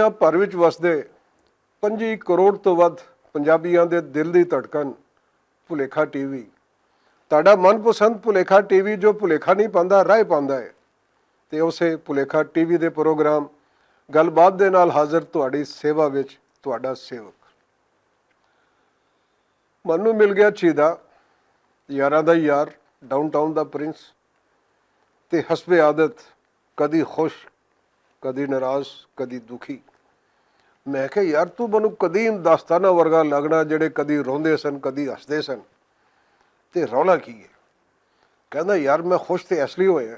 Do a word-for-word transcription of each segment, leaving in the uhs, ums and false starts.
دنیا بھر وچ وسدے پنجی کروڑ توں ودھ پنجابیاں دے دل دی دھڑکن، بھلیکھا ٹی وی۔ تہاڈا من پسند بھلیکھا ٹی وی جو بھلیکھا نہیں پاندا، راہ پاندا ہے۔ تے اسے بھلیکھا ٹی وی دے پروگرام گل بات دے نال حاضر تہاڈی سیوا وچ تہاڈا سیوک۔ منوں مل گیا چیدہ، یاراں دا یار، ڈاؤن ٹاؤن دا پرنس، تے حسب عادت کدی خوش، کدی ناراض، کدی دکھی۔ میں کہیا، یار، تو مینوں قدیم داستاناں ورگا لگنا، جڑے کدی روندے سن، کدی ہسدے سن۔ تے رولا کی ہے؟ کہندا، یار، میں خوش تے اس لیے ہویا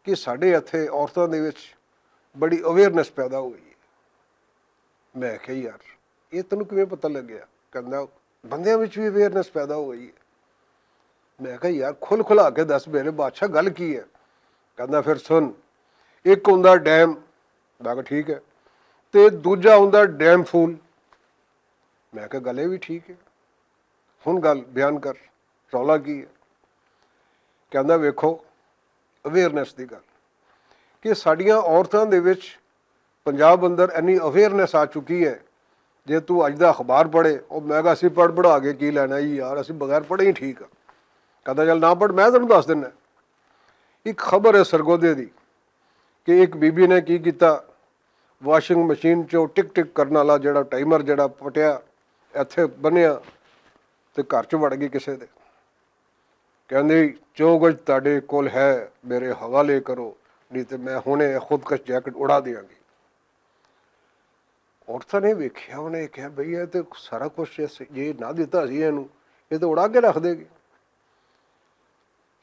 کہ ساڈے اتھے عورتاں دے وچ بڑی اویئرنس پیدا ہوئی ہے۔ میں کہیا، یار، یہ تینوں کیویں پتہ لگیا؟ کہندا، بندیاں وچ وی اویئرنس پیدا ہوئی ہے۔ میں کہیا، یار، کھل کھلا کے دس میرے بادشاہ، گل کی ہے؟ کہندا، پھر سن، ایک ہوندا ڈیم، میں کہا، ٹھیک ہے، تے دوجا ہوندا ڈیم فول۔ میں کہا، گل یہ وی ٹھیک ہے، ہن گل بیان کر، رولا کی ہے؟ کہندا، ویکھو، اویئرنس دی گل کہ ساڈیاں عورتاں دے وچ پنجاب اندر اینی اویئرنس آ چکی ہے۔ جے تو اج دا اخبار پڑھے، او میں کہا، اسی پڑھ پڑھا کے کی لینا جی یار، اسی بغیر پڑھے ہی ٹھیک آ۔ کہندا، چل نہ پڑھ، میں تینوں دس دینا۔ ایک خبر ہے سرگودے دی کہ ایک بی بی نے کی کیتا، واشنگ مشین چوں ٹک ٹک کرن والا جڑا ٹائمر جڑا پٹیا، ایتھے بنیا تے گھر چ وڑ گئی کسے دے۔ کہندی، جو کچھ تہاڈے کول ہے، میرے حوالے کرو، نہیں تے میں ہنے خودکش جیکٹ اڑا دیاں گی۔ عورتاں نے ویکھیا، انہیں کہیا، بھئی، یہ تے سارا کچھ اس، یہ نہ دتا سی اینوں، یہ تے اڑا کے رکھ دے گی۔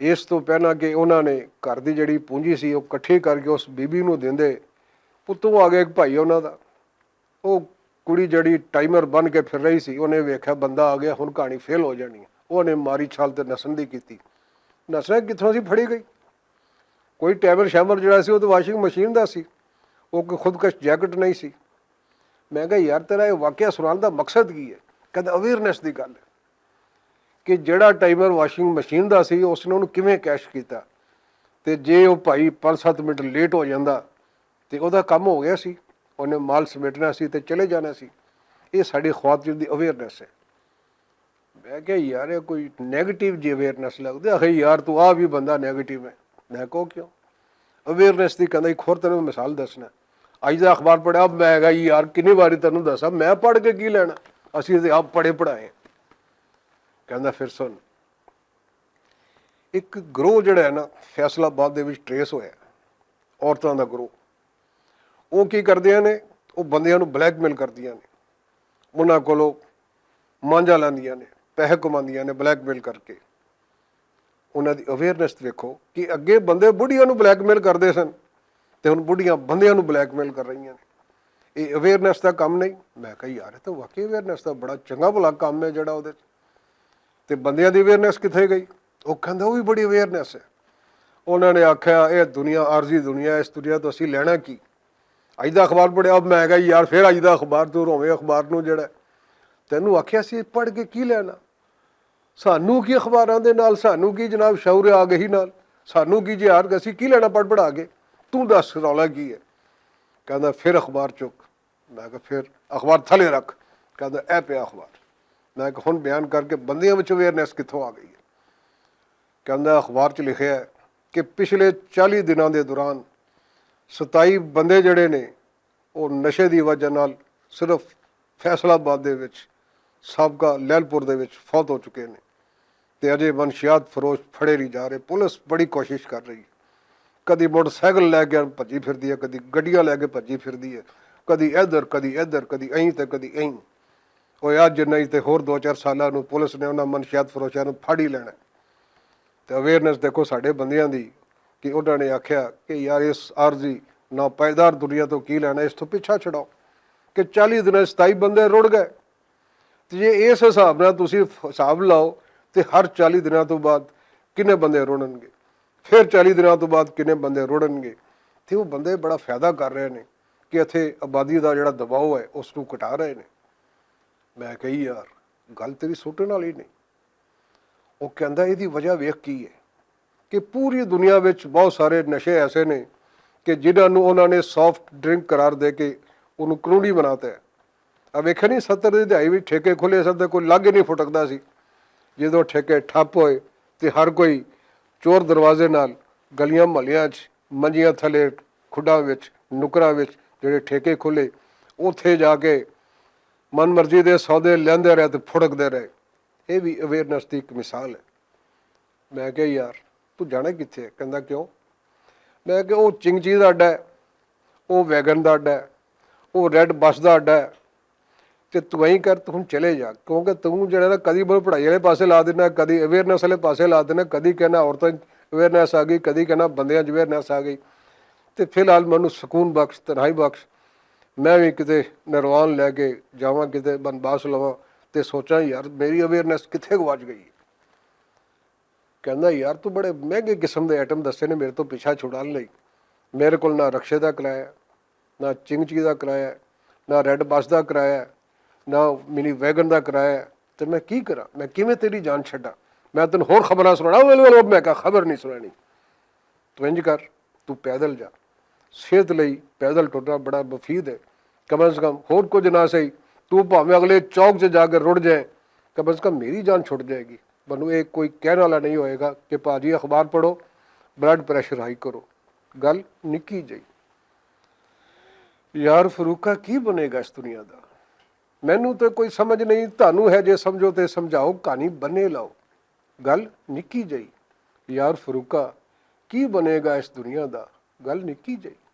اس تو پہلاں کہ انہاں نے گھر دی جڑی پونجی سی، وہ کٹھی کر کے اس بی بی نوں دیندے، اتوں آ گیا ایک بھائی انہاں دا۔ وہ کڑی جڑی ٹائمر بن کے پھر رہی سی، انہیں ویکھیا بندہ آ گیا، ہن کہانی فیل ہو جانی ہے۔ انہیں ماری چھال تے نسن دی کیتی۔ نسنا کتھوں سی پھڑی گئی؟ کوئی ٹائمر شائمر جڑا سی، وہ تو واشنگ مشین دا سی، وہ کوئی خودکش جیکٹ نہیں سی۔ میں کہا، یار، تیرا یہ واقعہ سنان دا مقصد کی ہے؟ کہتے، اویئرنس دی گل ہے کہ جڑا ٹائمر واشنگ مشین دا سی، اس نے انہوں کیویں کیش کیتا؟ تے جے وہ بھائی پانچ ست منٹ لیٹ ہو جاندا، تے او دا کم ہو گیا سی، انہیں مال سمیٹنا سی تے چلے جانا سی۔ یہ ساڈی خواتین دی اویئرنس ہے۔ میں کہا، یار، یہ کوئی نیگیٹو جی اویئرنس لگدی۔ آخر، یار، تو آ بھی بندہ نیگیٹو ہے۔ میں کہو، کیوں؟ اویئرنس دی کہندا، ایک ہور تینوں مثال دسنا۔ اج دا اخبار پڑھیا، میں کہا، یار، کنی واری تینوں دسا، میں پڑھ کے کی لینا؟ اسی تے آپ پڑھے پڑھائے ہیں۔ کہندا، پھر سن، ایک گروہ جڑا ہے نا، فیصل آباد دے وچ ٹریس ہویا ہے، عورتاں دا گروہ۔ وہ کی کردیاں نے؟ وہ بندیاں نوں بلیک میل کردیاں نے، انہاں کولوں مانجا لیندیاں نے، پیسے کماندیاں نے بلیک میل کر کے۔ انہاں دی اویئرنس ویکھو کہ اگے بندے بڈھیاں نوں بلیک میل کردے سن، تے ہن بڈھیاں بندیاں نوں بلیک میل کر رہیاں نے۔ یہ اویئرنس دا کم نہیں؟ میں کہا، یار، یہ تو واقعی اویئرنس دا بڑا چنگا بھلا کم ہے جڑا اودے تے بندیاں دی اویئرنس کتھے گئی؟ وہ کہندا، وہ بھی بڑی اویئرنس ہے۔ انہاں نے آکھیا، اے دنیا عارضی دنیا، اس دنیا تو اسی لینا کی؟ اج دا اخبار پڑھیا، اب میں کہا، یار، پھر اج دا اخبار، تو رویں اخبار نو جڑا ہے۔ تینوں آکھیا سی پڑھ کے کی لینا؟ سانوں کی اخباراں دے نال، سانوں کی جناب شعور آگہی نال، سانوں کی جی یار، اسی کی لینا پڑھ پڑھا کے؟ تو دس رولا کی ہے؟ کہندا، پھر اخبار چک۔ میں کہا، پھر اخبار تھلے رکھ۔ کہندا، اے پیا اخبار۔ میں کہا، ہن بیان کر کے بندیاں وچ اویئرنس کتھوں آ گئی ہے؟ کہندا، اخبار چ لکھیا ہے کہ پچھلے چالی دناں دے دوران ستائی بندے جڑے نے، او نشے دی وجہ نال صرف فیصل آباد دے وچ، سابقہ لیل پور دے وچ فوت ہو چکے نے۔ تے اجے منشیات فروش پھڑے نہیں جا رہے۔ پولیس بڑی کوشش کر رہی ہے، کدی موٹر سائیکل لے کے بھجی پھردی ہے، کدی گڈیاں لے کے بھجی پھردی ہے، کدی ادھر، کدی ادھر، کدی ایں تے کدی ایں۔ اوئے، اج نہیں تے ہور دو چار سالاں نوں پولیس نے انہاں منشیات فروشاں نوں پھڑ ہی لینا ہے۔ تے اویئرنس دیکھو ساڈے بندیاں دی، کہ انہاں نے آکھیا کہ یار، اس عارضی ناپائیدار دنیا تو کی لینا، اس تو پیچھا چھڑاؤ۔ کہ چالی دناں ستائی بندے رڑ گئے۔ تے جے اس حساب نال تسی حساب لاؤ، تے ہر چالی دناں تو بعد کنے بندے رڑن گے؟ پھر چالی دناں تو بعد کنے بندے رڑن گے؟ تے وہ بندے بڑا فائدہ کر رہے نے کہ اتھے آبادی دا جڑا دباؤ ہے، اس نوں گھٹا رہے نے۔ میں کہی، یار، گل تیری سوٹن والی نہیں۔ وہ کہندا، ایہدی وجہ ویکھ کی ہے کہ پوری دنیا وچ بہت سارے نشے ایسے نے کہ جنہاں نوں انہاں نے سافٹ ڈرنک قرار دے کے انہوں کروڑی بناتا ہے۔ اب ویکھے نہیں، ستر دی دہائی وچ ٹھیکے کھلے سن تے کوئی لگ ہی نہیں پھٹکدا سی۔ جدوں ٹھیکے ٹھپ ہوئے تے ہر کوئی چور دروازے نال گلیاں محلیاں چ، منجیاں تھلے، کھڈاں وچ، نکراں وچ جڑے ٹھیکے کھلے، اوتھے جا کے من مرضی دے سودے لیندے رہے تے پھڑکدے رہے۔ اے وی اویئرنس دی اک مثال ہے۔ میں کہیا، یار، تو جانا کتھے ہے؟ کہندا، کیوں؟ میں کہیا، او چنگچی دا اڈا ہے، او ویگن دا اڈا ہے، او ریڈ بس دا اڈا ہے۔ تے تو ایہہ کر، تو ہن چلے جا، کیونکہ تو جیہڑا نا، کدی بول پڑھائی والے پاسے لا دینا، کدی اویئرنس والے پاسے لا دینا، کدی کہنا عورتاں اویئرنس آ گئی، کدی کہنا بندیاں چ اویئرنس آ گئی۔ تے فی الحال مینوں سکون بخش، تنہائی بخش۔ میں وی کتے نروان لے کے جاواں، کتے بن باس لواں، تے سوچاں، یار، میری اویئرنس کتھے گواچ گئی؟ کہندا، یار، تو بڑے مہنگے قسم دے آئٹم دسے نے، میرے تو پیچھا چھڑان لئی۔ میرے کول نہ رکشے دا کرایہ، نہ چنگچی دا کرایہ، نہ ریڈ بس دا کرایہ، نہ منی ویگن دا کرایہ۔ تے میں کی کراں؟ میں کیویں تیری جان چھڈاں؟ میں تینوں ہور خبراں سنانا، ویل ویل میں کہا خبر نہیں سنانی۔ تو انج کر، تو پیدل جا۔ صحت لئی پیدل ٹرنا بڑا مفید ہے۔ کم از کم ہور کچھ نہ سہی، تو بھاویں اگلے چوک 'چ جا کے رڑ جائے، کم از کم میری جان چھٹ جائے گی۔ مینوں یہ کوئی کہن والا نہیں ہوئے گا کہ پاجی اخبار پڑھو، بلڈ پریشر ہائی کرو۔ گل نکی جئی۔ یار فروقہ، کی بنے گا اس دنیا دا؟ مینوں تے کوئی سمجھ نہیں، تانوں ہے جے سمجھو تے سمجھاؤ، کہانی بنے لاؤ۔ گل نکی جئی۔ یار فروقہ، کی بنے گا اس دنیا دا؟ گل نکی جئی۔